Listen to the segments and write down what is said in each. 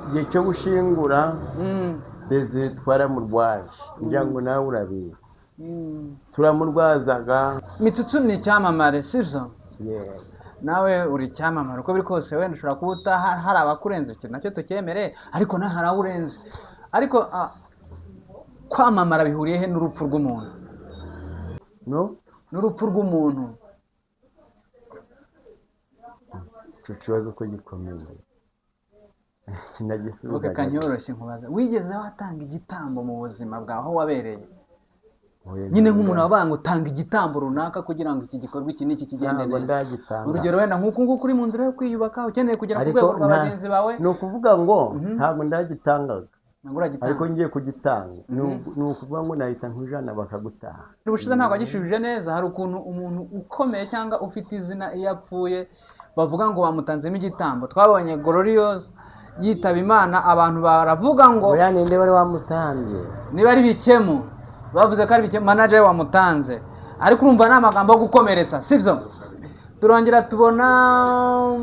Igihe cyo gushingura Desire twaramurwaje, ngira ngo nawe urabizi, turamurwazaga. Mitsutsu ni icyamamare, sibyo? Yego. Nawe uri icyamamare uko biri kose. Wenda ushobora kuba hari abakurenze, ikintu nacyo tukemere, ariko nawe hari abo urenze. Ariko kwamamara bihuriye he n'urupfu rw'umuntu? No? N'urupfu rw'umuntu. Icyo kibazo ko gikomeye, nagisubizaga. Reka kanyoroshye nkubaza: wigeze watanga igitambo mu buzima bwawe aho wabereye? Oya, Nyine nk'umuntu wabaye ngo tanga igitambo runaka kugira ngo iki gikorwa iki n'iki kigende Ntabwo neza. ndagitanga. Urugero wenda nk'uku nguku uri mu nzira yo kwiyubaka, ukeneye kugera ku Ariko rwego rwa bagenzi bawe. Ni ukuvuga ngo ntabwo ndagitangaga. Ntabwo uragitanga. Ariko ngiye kugitanga, ni ukuvuga ngo nahita nkujana bakagutaha. Ubushize ntabwo wagishubije neza. Hari ukuntu umuntu ukomeye cyangwa ufite izina iyo apfuye bavuga ngo bamutanzemo igitambo. Twabonye Gloriose yitaba Imana, abantu baravuga ngo Oya, ninde wari wamutambye? Niba ari Bikemu, bavuze ko ari Bikemu manager wamutanze, ariko urumva ni amagambo yo gukomeretsa, sibyo? Turongera tubona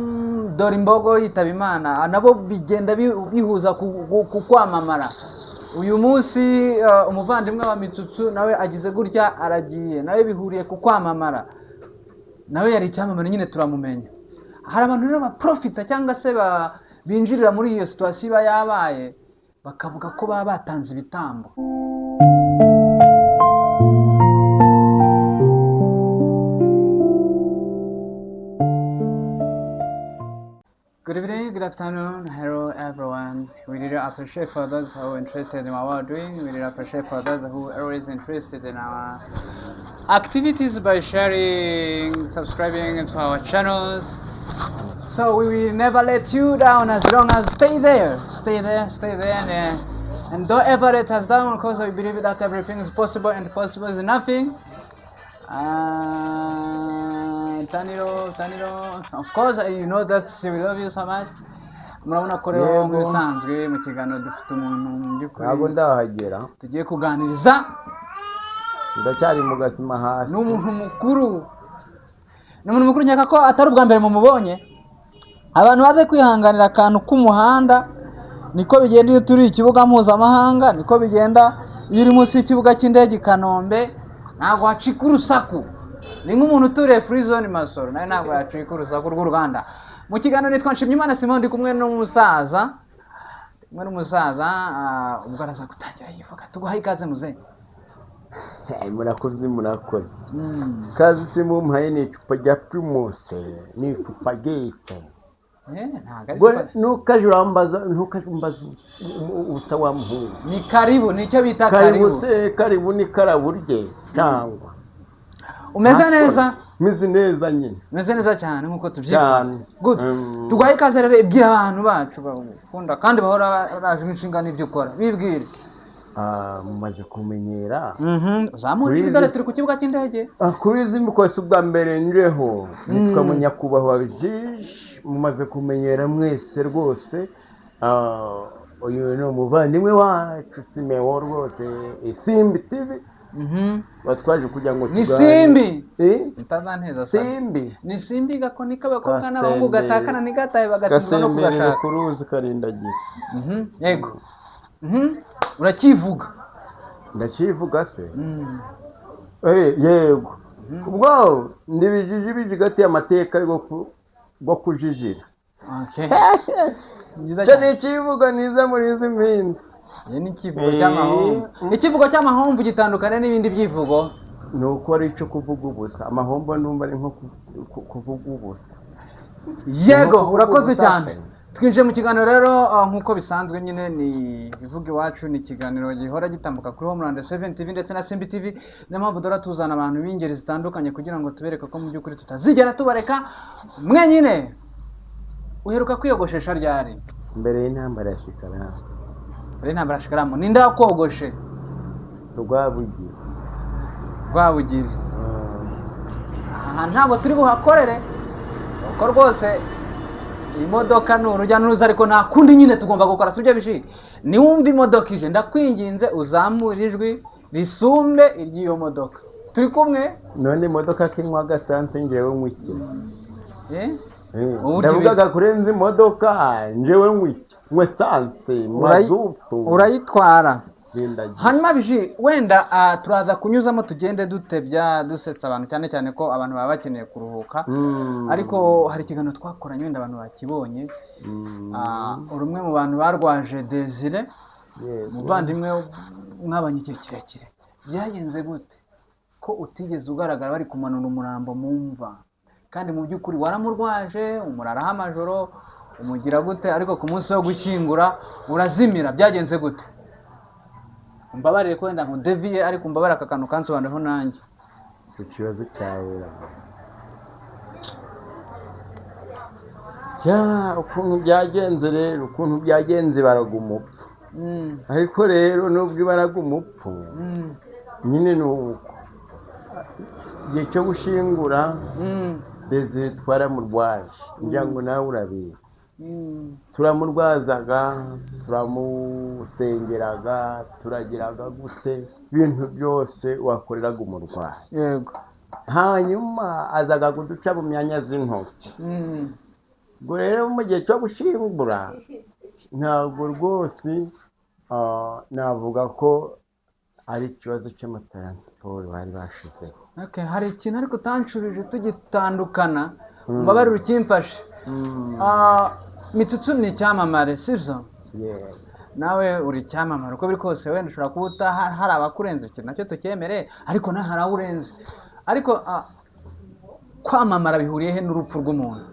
Dore Imbogo yitaba Imana, nabo bigenda bihuza ku kwamamara. Uyu munsi umuvandimwe wa Mitsutsu nawe agize gutya aragiye, nawe bihuriye ku kwamamara, nawe yari icyamamare nyine turamumenya. Hari abantu rero baprofita cyangwa se binjirira muri iyo situation iba yabaye, bakavuga ko baba batanze ibitambo. Good evening, good afternoon, hello everyone. We really appreciate for those who are interested in what we're doing. We really appreciate for those who are always interested in our activities by sharing, subscribing to our channels. So we will never let you down as long as stay there, stay there, stay there, and don't ever let us down, because we believe that everything is possible and possible is nothing. Taniro, Taniro, of course, you know that we love you so much. Murabona ko rero Yego. nk'ibisanzwe mu kiganiro dufite umuntu mu by'ukuri Ntabwo ndahagera. tugiye kuganiriza. Ndacyari mu gasima hasi. Ni umuntu mukuru, ni umuntu mukuru, nkeka ko atari ubwa mbere mumubonye. Abantu baze kwihanganira akantu k'umuhanda, niko bigenda iyo turi ikibuga mpuzamahanga, niko bigenda iyo uri munsi y'ikibuga cy'indege i Kanombe, ntabwo wacika urusaku. Ni nk'umuntu uturiye Free Zone Masoro, nawe ntabwo yacika urusaku rw'uruganda. Mu kiganiro nitwa Nshimyimana Simon, ndi kumwe n'umusaza, kumwe n'umusaza, ubwo araza gutangira yivuga. Tuguhaye ikaze, muzehe. Murakoze, murakoze. Kazi se mumpaye ni icupa rya Primus, ni icupa ryitse. Ntabwo ari Ubwo icupa. Ntukaje urambaza, ntukaje umbaza ubusa wa muhungu. Ni karibu, nicyo bita Karibu. Karibu. Se karibu ni karaburye cyangwa? Umeze neza? Meze neza nyine. Umeze neza cyane nk'uko tubyifuza. Cyane. Good. Tuguhaye ikaze rero, ibwira abantu bacu bakunda kandi bahora baraje inshinga n'ibyo ukora, bibwire. Ah, mumaze kumenyera. Uzamura ijwi, dore turi ku kibuga cy'indege. Ah, kuri izi mbikosi ubwa mbere njeho nitwa Munyakubahwa Bijiji, mumaze kumenyera mwese rwose. Ah, uyu ni umuvandimwe wacu Simewo rwose, Isimbi TV, batwaje kugira ngo Ni tuganire. Simbi. Eh? Ntazanteza sana. Simbi. Ni Simbi, gakoni k'abakobwa n'abahungu Kasembere. gatakana ntigatahe, bagatinzwa no Gasembere kugashaka. kuruzi karindagira. Yego. Urakivuga. Ndakivuga se? Eh, yego, ubwo ndi Bijiji bijigatiye amateka yo kujijira. Okay. Ni byiza Cyo cyane. ni ikivugo niza muri izi minsi. Iyi ni ikivugo cy'amahomvu. Ikivugo cy'amahomvu gitandukanye n'ibindi byivugo. Ni uko ari icyo kuvuga ubusa. Amahombo numva ari nko kuvuga ubusa. Yego. Nko Urakoze kuvuga cyane. ubusa. Twinjiye mu kiganiro rero, nk'uko bisanzwe nyine ni Ivuga Iwacu, ni ikiganiro gihora gitambuka kuri Homeland 7 TV ndetse na Simbi TV. Niyo mpamvu dora tuzana abantu b'ingeri zitandukanye kugira ngo tubereke ko mu by'ukuri tutazigera tubareka mwenyine. Uheruka kwiyogoshesha ryari? Mbere y'intambara ya Shikaramu. Mbere y'intambara ya Shikaramu. Ninde wakogoshe? Rwabugiri. Rwabugiri. Aha ntabwo turi buhakorere kuko rwose imodoka ni urujya n'uruza, ariko nta kundi nyine tugomba gukora, sibyo bishi? Niwumva imodoka ije, ndakwinginze uzamure ijwi risumbe iry'iyo modoka. Turi kumwe? None imodoka kinywa gasanse, njyewe nywike? Eh? Uburyo Ndavugaga kurenza imodoka, njyewe nywike? Nywa esanse, mazutu. Urayitwara. Rindagiye. Hanyuma biji wenda turaza kunyuzamo tugende dutebya, dusetsa abantu, cyane cyane ko abantu baba bakeneye kuruhuka. Ariko hari ikiganiro twakoranye, wenda abantu bakibonye. Uri umwe mu bantu barwaje Desire, umuvandimwe mwabanye igihe kirekire. Byagenze gute ko utigeze ugaragara bari kumanura umurambo mu mva, kandi mu by'ukuri waramurwaje, umuraraho amajoro, umugira gute, ariko ku munsi wo gushyingura urazimira? Byagenze gute? Umbabarire ko wenda nkudeviye, ariko umbabarire aka kantu kansobanuriyeho nanjye. Ku kibazo cyawe ya ukuntu byagenze rero, ukuntu byagenze, baraga umupfu. Ariko rero nubwo ibaraga umupfu, nyine ni uko igihe cyo gushingura Desire twaramurwaje, ngira ngo nawe urabizi. Turamurwazaga, turamusengeraga, turagiraga gute, ibintu byose wakoreraga umurwayi. Hanyuma azaga kuduca mu myanya z'intoki. Ubwo rero mu gihe cyo gushingura ntabwo rwose navuga ko ari ikibazo cy'amataransiporo bari bashizeho. Okay, hari ikintu ariko utanshubije tugitandukana, umbabarire ukimfashe. Mitsutsu ni icyamamare, sibyo? Yego. Nawe uri icyamamare uko biri kose, wenda ushobora kuba hari abakurenze, ikintu nacyo tukemere, ariko nawe hari abo urenze. Ariko kwamamara bihuriye he n'urupfu rw'umuntu?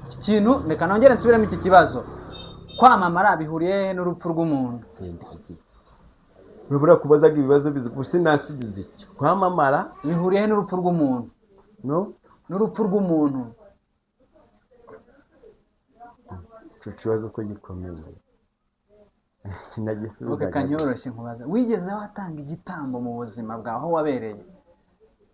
Iki kintu reka nongere nsubiremo iki kibazo: kwamamara bihuriye he n'urupfu rw'umuntu? Urabura kubazaga ibibazo bizi gusa nasubiza iki kwamamara Bihuriye he n'urupfu rw'umuntu? No. N'urupfu rw'umuntu. Icyo kibazo ko gikomeye, nagisubizaga. Reka nyoroshye nkubaze: wigeze watanga igitambo mu buzima bwawe aho wabereye?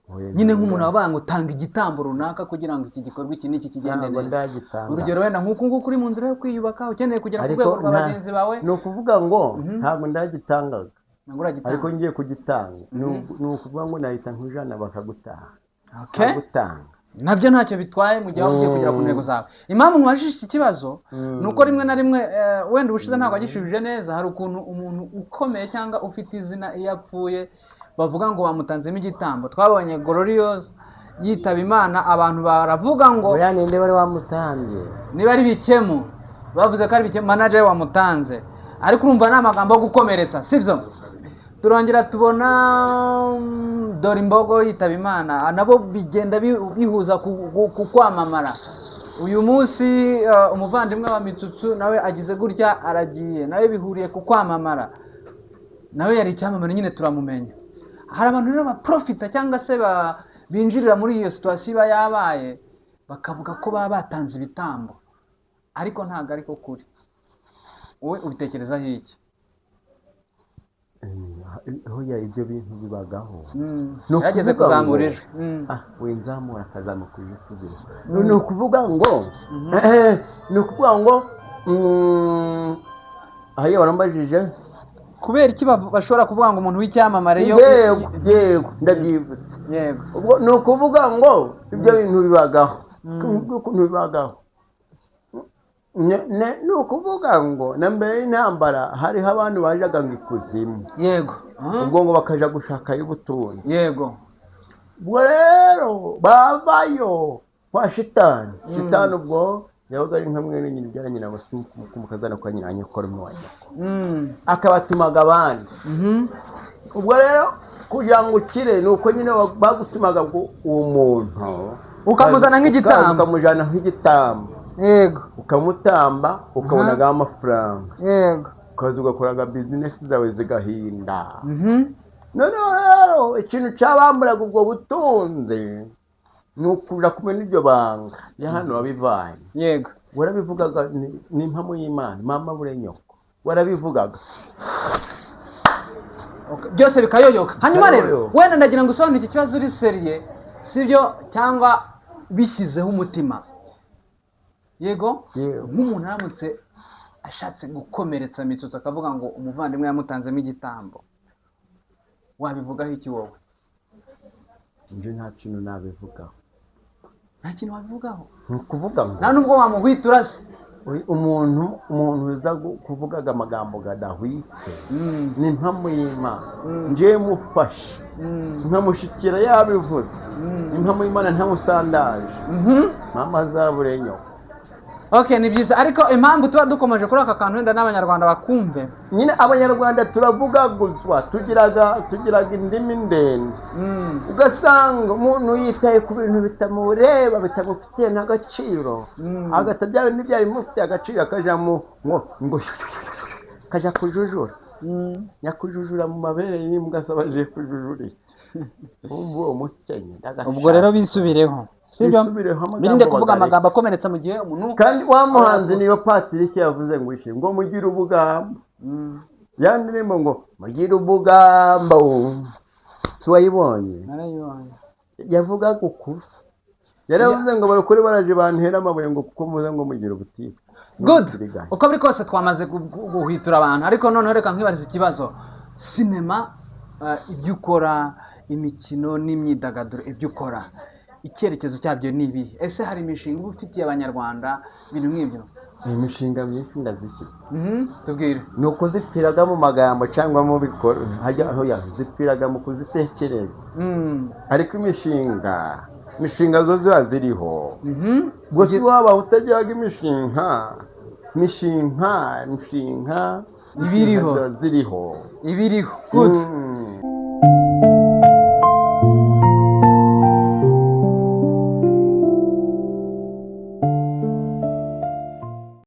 Oya, Nyine nk'umuntu wabaye ngo utanga igitambo runaka kugira ngo iki gikorwa iki n'iki kigende Ntabwo neza. ndagitanga. Urugero wenda nk'uku nguku uri mu nzira yo kwiyubaka, ukeneye kugera ku Ariko rwego rwa bagenzi bawe. Ni ukuvuga ngo ntabwo ndagitangaga. Ntabwo uragitanga. Ariko ngiye kugitanga, ni ukuvuga ngo nahita nkujana bakagutanga. Bakagutanga. Nabyo ntacyo bitwaye mu gihe waba ugiye kugera ku ntego zawe. Impamvu nkubajije iki kibazo ni uko rimwe na rimwe, wenda ubushize ntabwo wagishubije neza, hari ukuntu umuntu ukomeye cyangwa ufite izina iyo apfuye bavuga ngo bamutanzemo igitambo. Twabonye Gloriose yitaba Imana, abantu baravuga ngo Oya, ninde wari wamutambye? Niba ari Bikemu, bavuze ko ari Bikemu manager wamutanze, ariko urumva ni amagambo yo gukomeretsa, sibyo? Turongera tubona Dore Imbogo yitaba Imana, nabo bigenda bihuza ku kwamamara. Uyu munsi umuvandimwe wa Mitsutsu nawe agize gutya aragiye, nawe bihuriye ku kwamamara, nawe yari icyamamare nyine turamumenya. Hari abantu rero baprofita cyangwa se binjirira muri iyo situation iba yabaye, bakavuga ko baba batanze ibitambo, ariko ntabwo ariko kuri. Wowe ubitekerezaho iki? Oya, ibyo bintu bibagaho. Ni Yarageze ukuvuga kuzamura ngo- ijwi. Winzamura akazamuka ijwi tubiri. Ni ukuvuga ngo ni ukuvuga ngo hariya warambajije. Kubera iki bashobora kuvuga ngo umuntu w'icyamamare yo Yego, yego, ndabyibutse. Ubwo ni ukuvuga ngo ibyo bintu bibagaho, ukuntu bibagaho, ni ukuvuga ngo na mbere y'intambara hariho abantu bajaga ngo ikuzimu. Ubwo ngo bakaja gushakayo ubutunzi. Ubwo rero bavayo kwa shitani, shitani ubwo yabaga ari nka mwene nyina ubyara nyina kumukazana kwa nyina nyokora wa nyoko, akabatumaga abandi. Ubwo rero kugira ngo ukire ni uko nyine bagutumaga ngo uwo muntu Ukamuzana nk'igitambo. Ukamujyana nk'igitambo. Ukamutamba, ukabonaga amafaranga. Ukaza ugakoraga bizinesi zawe zigahinda. Noneho rero ikintu cyabamburaga ubwo butunzi ni ukuja kumena iryo banga ya hano wabivanye. Warabivugaga, ni impamo y'Imana mama bure nyoko warabivugaga. Okay, byose bikayoyoka. Hanyuma rero Bikayoyoka. wenda ndagira ngo usobanure iki kibazo uri sérieux, sibyo? Cyangwa bishyizeho umutima? Yego. Yego. Nk'umuntu aramutse ashatse gukomeretsa Mitsutsu akavuga ngo umuvandimwe yamutanzemo igitambo, wabivugaho iki wowe? Njye nta kintu nabivugaho. Nta kintu wabivugaho? Ni ukuvuga ngo Nta nubwo wamuhwitura se? Umuntu uza kuvugaga amagambo gadahwitse, ni impamo y'Imana. Njyewe mufashe, nkamushyikira yabivuze, impamo y'Imana ntamusandaje. Mama azabure nyoko. Okay, ni byiza, ariko impamvu tuba dukomeje kuri aka kantu, wenda n'Abanyarwanda bakumve. Nyine Abanyarwanda turavugaguzwa, tugiraga indimi ndende. Ugasanga umuntu yitaye ku bintu bitamureba, bitamufitiye n'agaciro, agata bya bindi byari bimufitiye agaciro, akaja mu ngo kaja kujujura. Nyakujujura mu mabere y'imbwa asaba aje kujujura iki? Wumva uwo mukenye ndagashaka. Ubwo rero bisubireho, sibyo? Bisubireho amagambo. Birinde kuvuga bagareka. amagambo akomeretsa mu gihe umuntu Kandi wa muhanzi niyo Patrick yavuze ngo iki? Ngo mugire ubugambo. Ya ndirimbo ngo mugire ubugambo, si wayibonye? Narayibonye. Yavugaga ukuri, yaravuze ngo barukuri baraje bantera amabuye ngo kuko muze ngo mugire ubutitwa. Good. N'ubutiriganya. Uko biri kose twamaze guhwitura abantu, ariko noneho reka nkwibariza ikibazo. Sinema, ibyo ukora, imikino n'imyidagaduro, ibyo ukora, icyerekezo cyabyo ni ibihe? Ese hari imishinga uba ufitiye Abanyarwanda, ibintu nk'ibyo? Ni imishinga myinshi ndazifite. Tubwire. Ni ukuzipfiraga mu magambo cyangwa mu bikorwa, hajya aho zipfiraga mu kuzitekereza. Ariko imishinga zo ziba ziriho. Gusa waba utagiraga imishinga Ibiriho. ziba ziriho. Ibiriho, good.